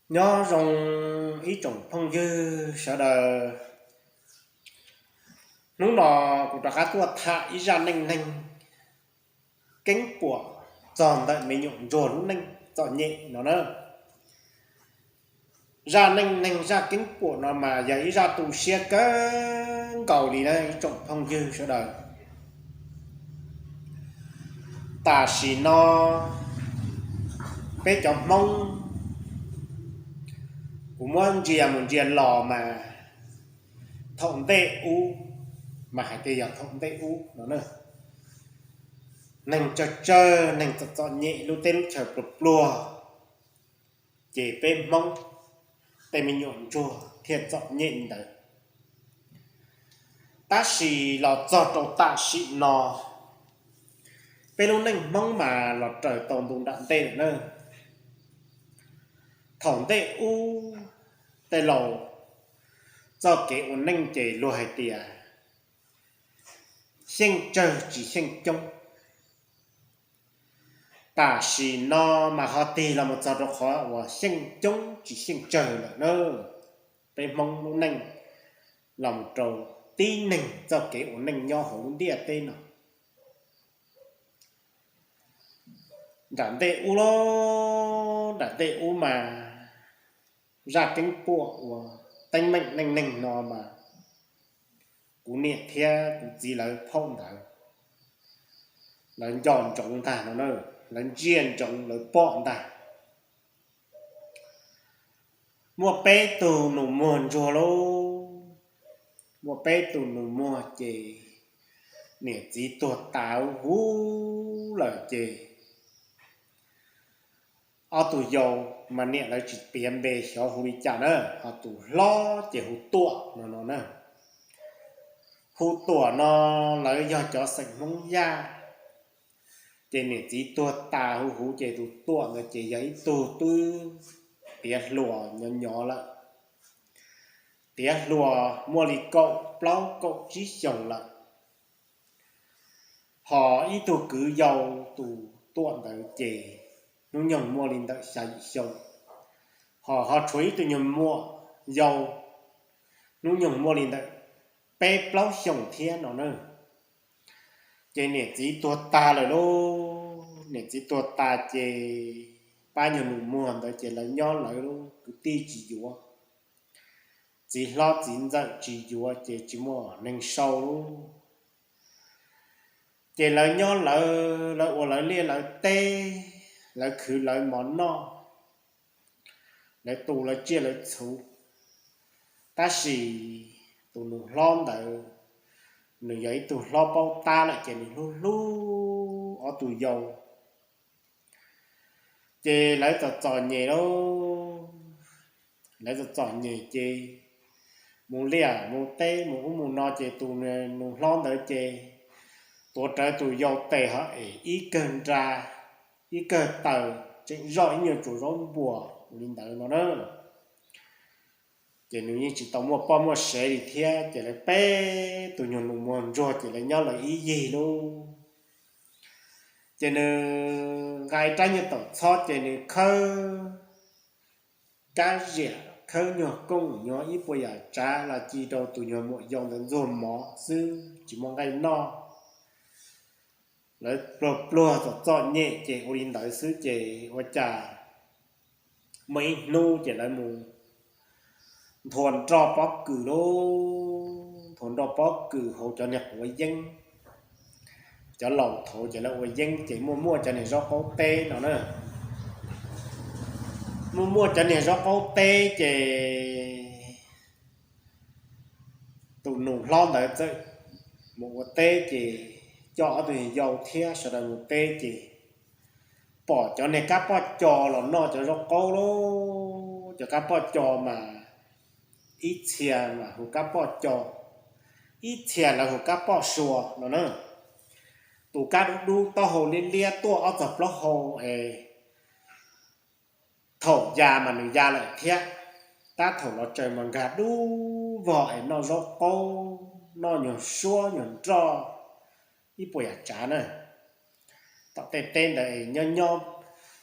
Nyob zoo ib tsoom phooj ywg sawv daws. Hnub no kuv rov qab tuaj tham ib zaj neej neeg keeb puam txog ntawm me nyuam ntsuag lub neej txom nyem no na. Zaj neej neeg zaj keeb puam no mas yog ib zaj tu siab kawg nkaus li na ib tsoom phooj ywg sawv daws. Tam sim no peb cov Hmoob, kuv muab ntsia mus ntsia los mas thaum ntej ub, mas hais tias yog thaum ntej ub no, neeg tsawg tsawg, neeg txom txom nyem, lub teb lub chaw pluag pluag, ces peb Hmoob tej me nyuam ntsuag thiaj txom nyem li ntawd. Tab sis los txog rau tam sim no, peb lub neej Hmoob mas los raws tau ntu nram ntej lawm na. Thaum ntej ub, tej laus txoj kev ua neej ces luag hais tias xyeej tsawg tsis xyeej coob. Tam sim no mas ho tig los mus txog rau qhov uas xyeej coob tsis xyeej tsawg lawm na. Peb Hmoob lub neej los mus rau tib neeg txoj kev ua neej nyob hauv lub ntiaj teb no. Nram ntej ub los, nram ntej ub mas zaj keeb puam uas teeb meem neej neeg no mas kuv niam thiab kuv txiv lawv phaum ntawd, lawv nco ntsoov ntag no na, lawv ntsia ntsoov lawv pom ntag. Muaj peb tug nus muag ntsuag lauj, muaj peb tug nus muag ces niam txiv tuag tas huv lawm ces ob tug yau mas niam lawv tsis piav npe xyov hu li cas na, ho tus hlob ces hu Tuam no no na. Hu Tuam no lawv yog cov xeem Hmoob Yaj, ces niam txiv tuag tas huv huv ces tus Tuam ntawd ces yog ib tug twb tiav hluas nyob nyob lawm, tiav hluas muaj li kaum plaub kaum tsib xyoos lawm. Ho ib tug kwv yau tus Tuam ntawd ces hnub nyoog muaj li ntawm xya yim xyoo, ho ho tshuav ib tug nyuag muam yau hnub nyoog muaj li ntawm peb plaub xyoos thiab no na. Ces niam txiv tuag tag lawm lauj, niam txiv tuag tas ces pab nyuag nus muag ntawd ces lawv nyob lawv lauj, kwv tij tsis yuav, txiv hlob txiv ntxawm tsis yuav ces tsis muaj neeg sau lauj. Ces lawv nyob lawv, lawv ua lawv liaj lawv teb, lawv khwv lawv mov noj, lawv tu lawv tsiaj lawv txhu. Tab sis tus nus hlob ntawd, nws yog ib tug hlob paub tab lawm ces nws hlub hlub ob tug yau. Ces lawv txom txom nyem lauj, lawv txom txom nyem ces mus liaj mus teb mus ub mus no ces tus nus hlob ntawd ces tuav rawv tus yau tes ho es ib kawg nra, ib kawg taws tseem zoj ib nyuag tsuas zaub npuas li ntawd no na. Ces nws yeej tsis tau muaj poj muaj sev li thiab ces lawv peb tus nyuag nus muag ntsuag ces lawv nyob lawv ib yig lauj. Ces nws nqa rab nyuag taum txhob ces nws khawb kab ziam, khawb nyuag kooj nyuag ib puas yam tsav los ci rau tus nyuag muam yau ntawd ntxuag mov xwb tsis muaj nqaij noj. Lawv pluag pluag txom txom nyem ces ua li ntawd xwb ces ua cas muaj ib hnub ces lawv mus nthua nroj pob kws lauj, nthua nroj pob kws hauv cov niag quav yeeb. Cov laus thaud ces lawv ua yeeb ces muaj muaj cov niag zaub qaub teb no na. Muaj muaj cov niag zaub qaub teb ces tus nus hlob ntawd txawm mus ua teb ces coj ob tug yau thiab sawv daws mus teb ces pom cov niag kab poj co los noj cov zaub qaub lauj. Cov kab poj co mas ib txhia mas hu kab poj co, ib txhia lawv hu kab poj sua no na. Tus kab dub dub taub hau liab liab tuaj ob txog plaub hau es thaum ya mas nws ya lawm thiab, tab thaum los tsaws mas nkag dub vog es noj zaub qaub, noj nyuag suab nyuag nroj ib puas yam tsav na. Tom tej teb ntawd nyob nyob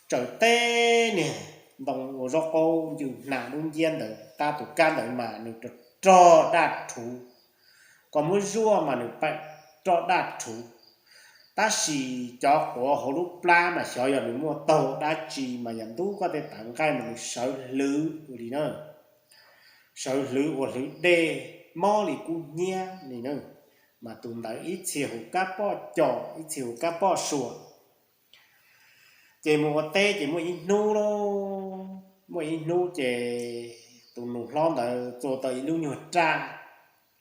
tsaws teb niag ntoo ua zaub qaub ncw hnav dub nciab ntawd, tab tus kab ntawd mas nws rog rog daj rhuv, koj muab zuaj mas nws pem roj daj rhuv. Tab sis cov quav hauv lub plab mas xyov yog nws muaj taug dab tsi mas yog ntub koj tej tawv nqaij mas nws sawv hlwv ua li na, sawv hlwv ua hlwv dej mob li kub hnyiab li na. Mas tus ntawd ib txhia hu kab poj co, ib txhia hu kab poj sua. Ces mus ua teb ces muaj ib hnub lauj, muaj ib hnub ces tus nus hlob ntawd txua tau ib lub nyuag raj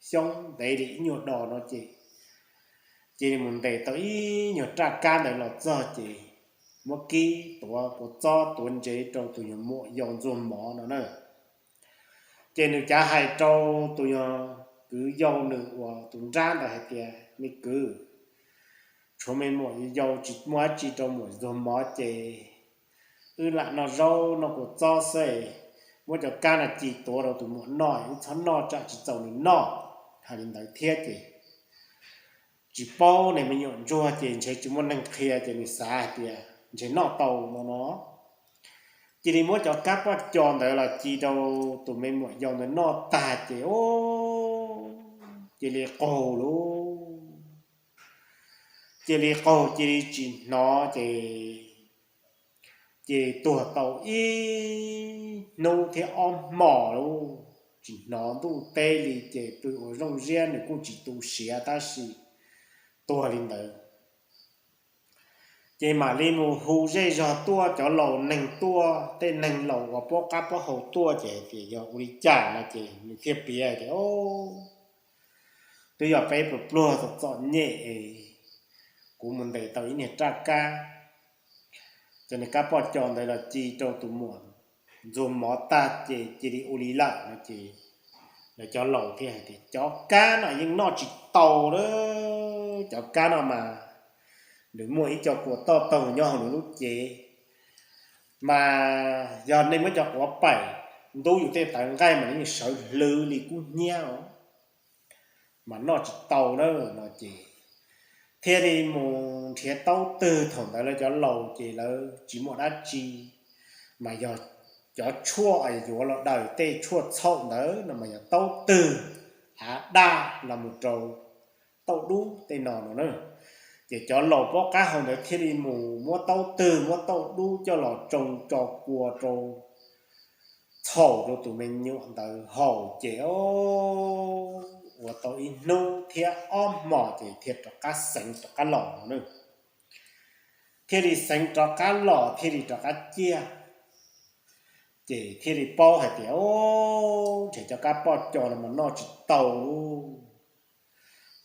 xyoob ntev li ib nyuag do no ces, cia li mus ntes tau ib nyuag raj kab ntawd los txog ces muab kib tuav kua txob tuav ntsev rau tus nyuag muam yau ntxuag mov no na. Ces nws cav hais rau tus yog kwv yau nws uas tus nrab ntawd hais tias, me kwv, tshuav me muam yau tsis muaj dab tsi rau muam ntxuag mov ces wb lam noj zaub noj kua txob xwb, muab cov kab no ci tuav rau tus muam noj, wb txhob noj tsam tsis txaus nws noj. Hais li ntawd thiab ces tsis paub, nws me nyuam ntsuag ces ntshe tsis muaj neeg qhia ces nws xav hais tias ntshe noj tau no no. Cia li muab cov kab poj co ntawd los ci rau tus me muam yau ntawd noj tag ces, o, cia li qaug lauj, cia li qaug cia li tsis hnov ces, ces tuag tau ib hnub thiab ob hmos lauj, tsis hnov ntuj teb li ces pw ua zoo siab nws kuj tsis tu siav tab sis tuag li ntawd. Ces mam li mus hu zej zog tuaj, cov laus neeg tuaj, tej neeg laus uas paub qab paub hau tuaj ces hais tias yog ua li cas no ces nws thiaj piav tias, o, twb yog peb pluag pluag txom txom nyem es kuv mus ntes tau ib niag raj kab, ces nws kab poj co ntawd los ci rau tus muam ntxuag mov tag ces cia li ua li lawm no ces lawv cov laus thiaj hais tias cov kab no yeej noj tsis tau lawm, cov kab no mas nws muaj ib co kua toj taug nyob hauv nws lub cev, mas yog nej muab cov quav paim ntub yus tej tawv nqaij mas nws yeej sawv hlwv li kub hnyiab os, mas noj tsis tau na no ces thiaj li mus nrhiav taub twg. Thaum ntawd lawv cov laus ces lawv tsis muaj dab tsi, mas yog cov tshuaj yuav los daws tej tshuaj txhaum ntawd no mas yog taub twg, av daj los mus rau tauj dub tej no no na. Ces cov laus paub qab hau ntawd thiaj li mus muab taub twg muab tauj dub coj los tsoo tso kua rau, txhaum rau tus me nyuam ntawd haus ces, o, ua tau ib hnub thiab ob hmos ces thiaj rov qab xeev rov qab los no na. Thiaj li xeev rov qab los thiaj li rov qab ciaj, ces thiaj li paub hais tias, o, ntshe cov kab poj co no mas noj tsis tau lauj,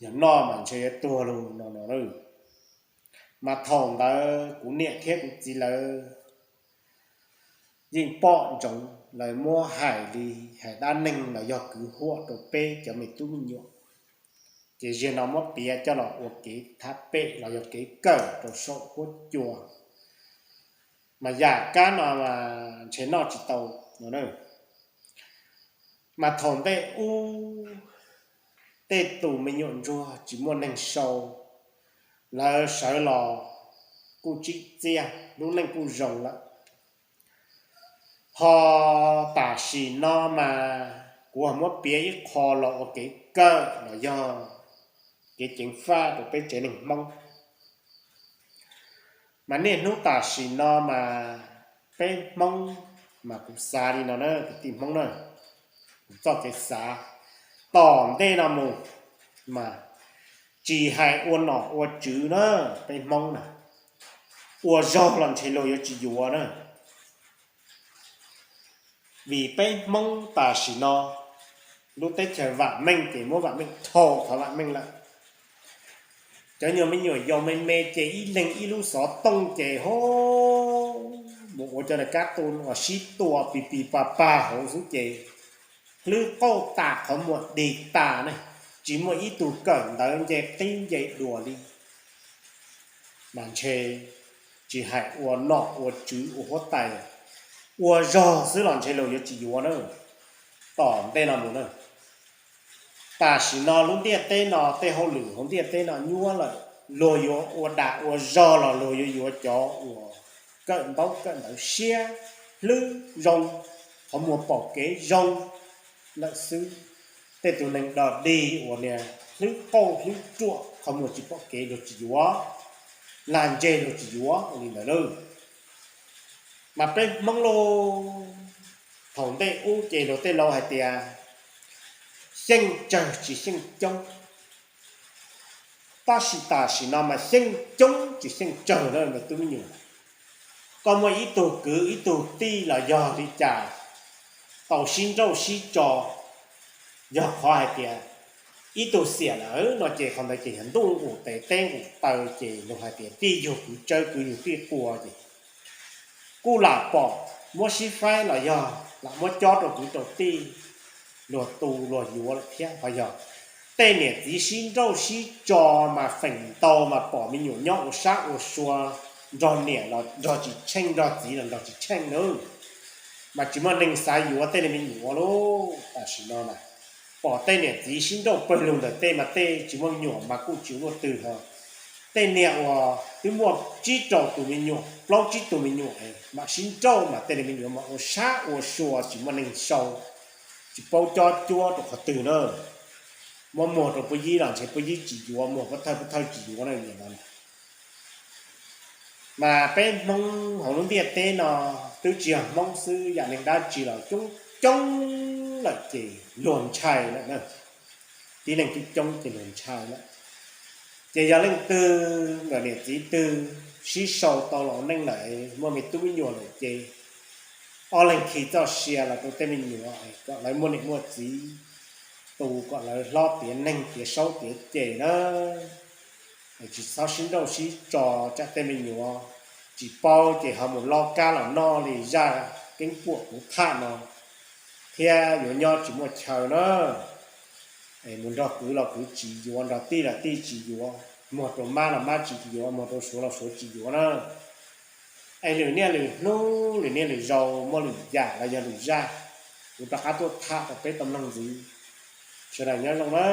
yog noj mas ntshe yuav tuag lauj no no na. Mas thaum ntawd kuv niam thiab kuv txiv lawv yeej pom ntsoov, lawv muab hais li hais dab neeg los yog kwv huam rau peb cov me tub me nyuam, ces ziag no muab piav coj los ua kev thab pem los yog kev kawm rau saum huab cua. Mas yam kab no mas ntshe noj tsis tau no na. Mas thaum ntej ub, tej tus me nyuam ntsuag tsis muaj neeg sau, lawv sawv los kuj tsim txiaj, lub neej kuj zoo lawm. Ho tam sim no mas kuv ho muab piav ib qho los ua kev kawm los yog kev ceev faj rau peb tsev neeg Hmoob. Mas niaj hnub tam sim no mas peb Hmoob, mas kuv xav li no na kwv tij Hmoob na, kuv txoj kev xav, tom ntej no mus mas tsis hais ua nom ua tswv na, peb Hmoob na, ua zog los ntshe luag yuav tsis yuav na. Vim peb Hmoob tam sim no lub teb chaws vam meej ces muab vam meej dhau qhov vam meej lawm. Cov nyuag me nyuam yaus me me ces ib leeg ib lub xov tooj ces ho mus ua cov kab tu uas sib tua pis pis pa pa hauv xwb ces hlwb qauj tas qhov muag dig tas ne, tsis muaj ib tug kawm ntawv nce qib nce dua li. Mas ntshe tsis hais ua nom ua tswv ua huab tais, ua zog xwb los ntshe luag yuav tsis yuav na, tom ntej no mus na. Tam sim no lub ntiaj teb no tej hauj lwm hauv ntiaj teb no nyuaj lawm, luag yuav ua dag ua zog los luag yuav yuav cov uas kawm ntaub kawm ntawv siab, hlwb zoo, qhov muag pom kev zoo lawm xwb. Tej tus neeg dog dig uas niag hlwb qauj hlwb ruam, qhov muag tsis pom kev, luag tsis yuav, lag ntseg luag tsis yuav li ntawd lauj. Mas peb Hmoob lauj, thaum ntej ub ces luag tej laus hais tias xyeej tsawg tsis xyeej coob. Tab sis tam sim no mas xyeej coob tsis xyeej tsawg na me tub me nyuam. Koj muaj ib tug kwv ib tug tij los yog li cas tau sib nrauj sib tso, yog qhov hais tias ib tug xiam lawm no ces qhov ntawd ces yog ntuj nqus tes teb nqus taw ces luag hais tias tij yug kwv tsawb kwv yug tij quas ces kuj lam pom muab sib faib los yog lam muab cob rau kwv rau tij, luag tu luag yuav lawm thiab. Ho yog tej niam txiv sib nrauj sib tso mas feem ntau mas pom me nyuam nyob ua sab ua sua, nrog niam los nrog tsis tsheej, nrog txiv los nrog tsis tsheej nawb. Mas tsis muaj neeg xav yuav tej me nyuam lauj. Tam sim no na, pom tej niam txiv sib nrauj pawg lug ntawm tej mas tej tsis muaj me nyuam mas kuj tsis muaj twg ho. Tej niag uas twb muaj tsib rau tus me nyuam, plaub tsib tus me nyuam mam sib nrauj mas tej me nyuam mas ua sab ua sua tsis muaj neeg sau, tsis paub cob cuab rau qhov twg na. Muab muag rau puab yib los ntshe puab yib tsis yuav, muag puab thawj puab thawj tsis yuav na. Mas peb Hmoob hauv lub ntiaj teb no twb tsis yog Hmoob xwb, yam neeg dab tsi los coob coob lawm ces luag ntshai lawm na. Tib neeg coob coob ces luag ntshai lawm. Ces yog leej twg nkawd niam txiv twg sib sau tau los neej lawm, muaj me tub me nyuam lawm ces ob leeg khi txoj sia los rau tej me nyuam kom lawv muaj niam muaj txiv, tu kom lawv hlob tiav neeg tiav saub tiav ceg na. Tsis txhob sib nrauj sib tso tsam tej me nyuam tsis paub ces ho mus lob kab los noj li zaj keeb puam kuv tham no, thiab yuav nyob tsis muaj chaw na. Mus nrog kwv los kwv tsis yuav, nrog tij los tij tsis yuav, muag rau mab los mab tsis yuav, muag rau suav los suav tsis yuav na. Es lwm niaj lwm hnub lwm niaj lwm zaus muaj lwm yam los yog lwm zaj, kuv rov qab tuaj tham rau peb tau mloog ntxiv. Sawv daws nyob zoo na.